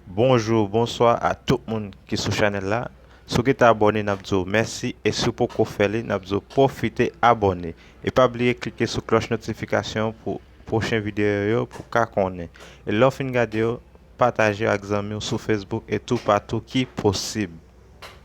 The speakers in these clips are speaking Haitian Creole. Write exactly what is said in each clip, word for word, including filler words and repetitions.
Bonjou, bonswa a tout moun ki sou chanèl la. Si w gentan abòne, n ap di w mèsi, e si w poko fè li, n ap di w pwofite abòne. E pa bliye klike sou klòch notifikasyon pou pwochen videyo yo pou w ka konnen. E lè w fin gade yo, pataje yo ak zanmi w sou Facebook e toupatou ki posib.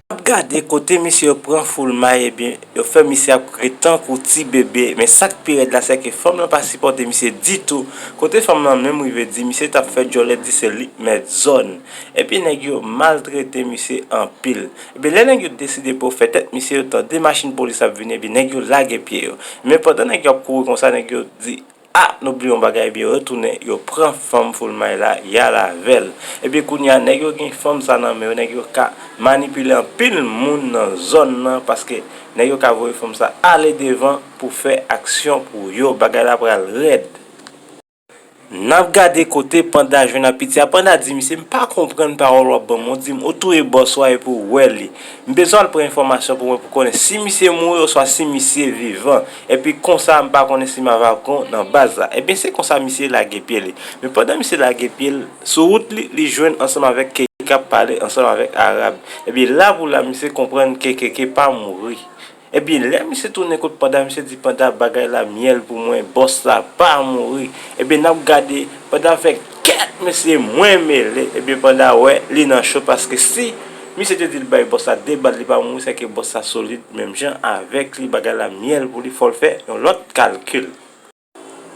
N ap gade kote misye yo pran Foulmay, ebyen, yo fè misye ap kriye tankou ti bebe. Men sa k pi rèd la, se ke fanm lan pa sipòte misye ditou. Kote fanm lan menm rive di misye t ap fè djòlè, di se li k mèt zòn. Epi nèg yo maltrete misye anpil. Ebyen, lè nèg yo deside pou yo fè tèt misye yo tande machin polis ap vini, ebyen, nèg yo lage pye yo. Men pandan nèg yo ap kouri konsa, nèg yo di, a, nou bliye yon bagay, ebyen, yo retounen, yo pran fanm Foulmay la, y al avè l. Ebyen, kounye a, nèg yo gen fanm sa nan men yo, nèg yo ka manipile anpil moun nan zòn nan, paske nèg yo ka voye fanm sa ale devan pou fè aksyon pou yo. Bagay la pral rèd. N ap gade kote Panda jwenn ak piti a. Panda di misye, "M pa konprann pawòl w ap ban m. Ou di m ou touye bòs ou a epi w wè li. M bezwen al pran enfòmasyon pou mwen pou konnen si misye mouri oswa si misye vivan. Epi konsa, m pa konnen si m ava kon nan baz la." Ebyen, se konsa misye lage pye li. Men pandan misye lage pye l, sou wout li, li jwenn ansanm avèk Keke k ap pale ansanm avèk Arab. Ebyen, la pou la, misye konprann ke Keke pa mouri. Ebyen, lè misye tounen kot Panda, misye di Panda, "Bagay la myèl pou mwen, bòs la pa mouri." Ebyen, n ap gade, Panda fè, "Kèt, mesye, mwen mele." Ebyen, Panda wè li nan cho, paske si misye te di l bay bòs la de bal, li pa mouri, se ke bòs la solid menm jan avèk li, bagay la myèl pou li, fò l fè yon lòt kalkil.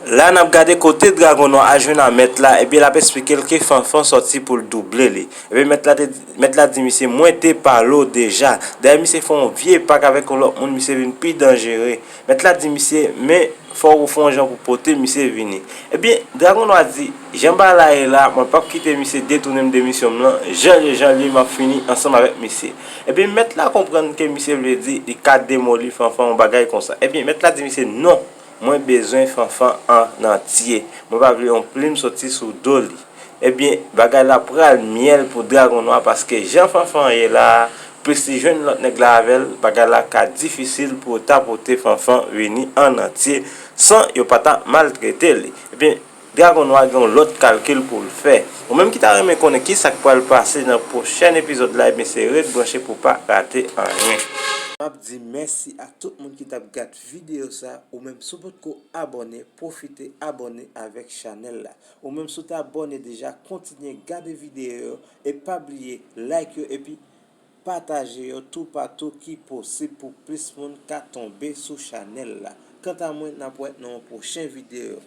La, n ap gade kote Dragon Nwa a jwenn a mèt la, ebyen, l ap eksplike l ke Fanfan sòti pou l double li. Ebyen, mèt la te, mèt la di misye, "Mwen te pale w deja." Dayè, misye fè yon vye pak avèk yon lòt moun, misye vin pi danjere. Mèt la di misye, "Men, fò w fè yon jan pou pote misye vini." Ebyen, Dragon Nwa di, "Jan bagay la ye la, mwen p ap kite misye detounen m de misyon m lan, jan l ye, jan l ye, m ap fini ansanm avèk misye." Ebyen, mèt la konprann ke misye vle di, li ka demoli Fanfan, yon bagay konsa. Ebyen, mèt la di misye, "Non." Mwen bezwen Fanfan an antye. Mwen pa vle yon plim soti sou do li. Ebyen, bagay la pral myèl pou Dragon Nwa, paske jan Fanfan ye la a, plis li jwenn lòt nèg la avè l, bagay la ka difisil pou yo ta pote Fanfan vini an antye san yo pa ta maltrete li. Ebyen, Dragon Nwa gen yon lòt kalkil pou l fè. Ou menm ki ta renmen konnen kisa k pral pase nan pwochèn epizòd la, ebyen, se ret branche pou w pa rate anyen. M ap di mèsi a tout moun ki t ap gad videyo sa. Ou menm, si w potko abòne, pwofite abòne avèk chanèl la. Ou menm, si w te abòne deja, kontinye gade videyo yo e pa bliye like yo epi pataje yo toupatou ki posib pou plis moun ka tonbe sou chanèl la. Kanta mwen, n ap wè nan yon pwochen videyo.